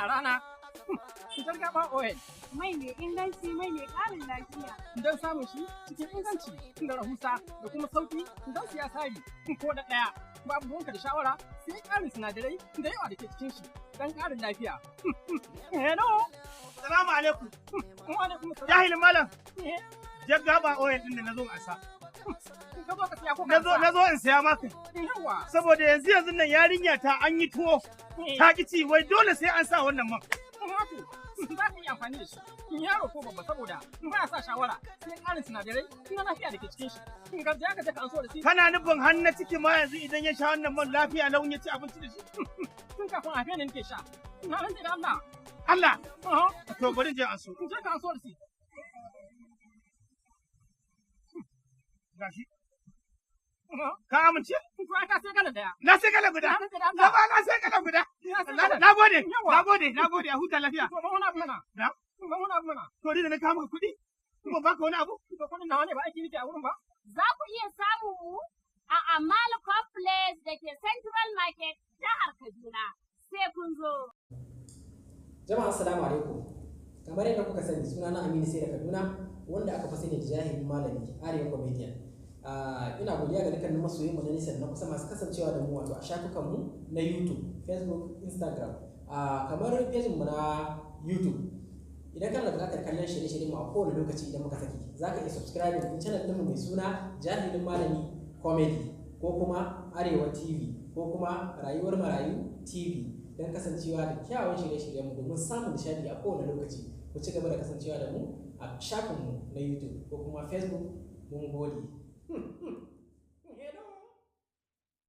Ana rana. Jargaba oil. Mai mai inganci, mai mai ƙarin lafiya. Don samun shi cikin inganci da rahusa da kuma sauki don siya sari ko da ɗaya. Babu ruwanka da shawara sai ƙarin sinadarai da yawa da ke cikin shi don ƙarin lafiya. Hello. Salamu alaikum. Wa alaikum salam. Jahilin malam. Jaggaba oil din da nazo in sa. Ka zo ka siya ko ka Nazo nazo in saya maka. Yawa. Saboda yanzu yanzu nan yarinya ta an yi tuwo. Ta ki ci, wai dole sai an sa wannan man. Wato, za ka iya amfani da shi yaro ko babba, saboda ba ya sa shawara sai ƙarin sinadarai na lafiya da ke cikin shi. In ka je ka je ka anso da shi. Kana nufin har na ciki ma yanzu idan ya sha wannan man lafiya lau ya ci abinci da shi? Tun kafin a haife ni nake sha. Na rantse da Allah. Allah. Aha. To, bari in je an so. In je ka anso da shi. Gashi. Aha. Ka amince? To, ai ka sai kala daya. Na sai kala guda. Na rantse da Na Allah. ba na sai kala guda. Na sai kala. Na gode. Yawa. Na gode. Na gode. A huta lafiya. To, ba wani abu mana. Na? Ba wani abu mana. To, ni da na kawo maka kuɗi, kuma baka wani abu? To, kuɗin nawa ne, ba aiki nake a wurin ba. Za ku iya samun mu a Amal Complex da ke Central Market, jihar Kaduna. Sai kun zo. Jama'a, assalamu alaikum. Kamar yadda kuka sani, sunana Aminu Sai da Kaduna, wanda aka fi sani da Jahilin Malami Arewa Comedian. Ina godiya ga dukkanin masoyanmu na nesa da na kusa masu kasancewa da mu, wato a shafukanmu na YouTube, Facebook, Instagram. Kamar pejin mu na YouTube. Idan kana da buƙatar kallon shirye-shiryen mu a kowane lokaci idan muka saki, za ka iya subscribe din channel ɗinmu mai suna Jahilin Malami Comedy ko kuma Arewa TV ko kuma Rayuwar Marayu TV don kasancewa da kyawun shirye-shiryenmu domin samun nishadi a kowane lokaci. Ku ci gaba da kasancewa da mu a shafinmu na YouTube ko kuma Facebook. Mun gode.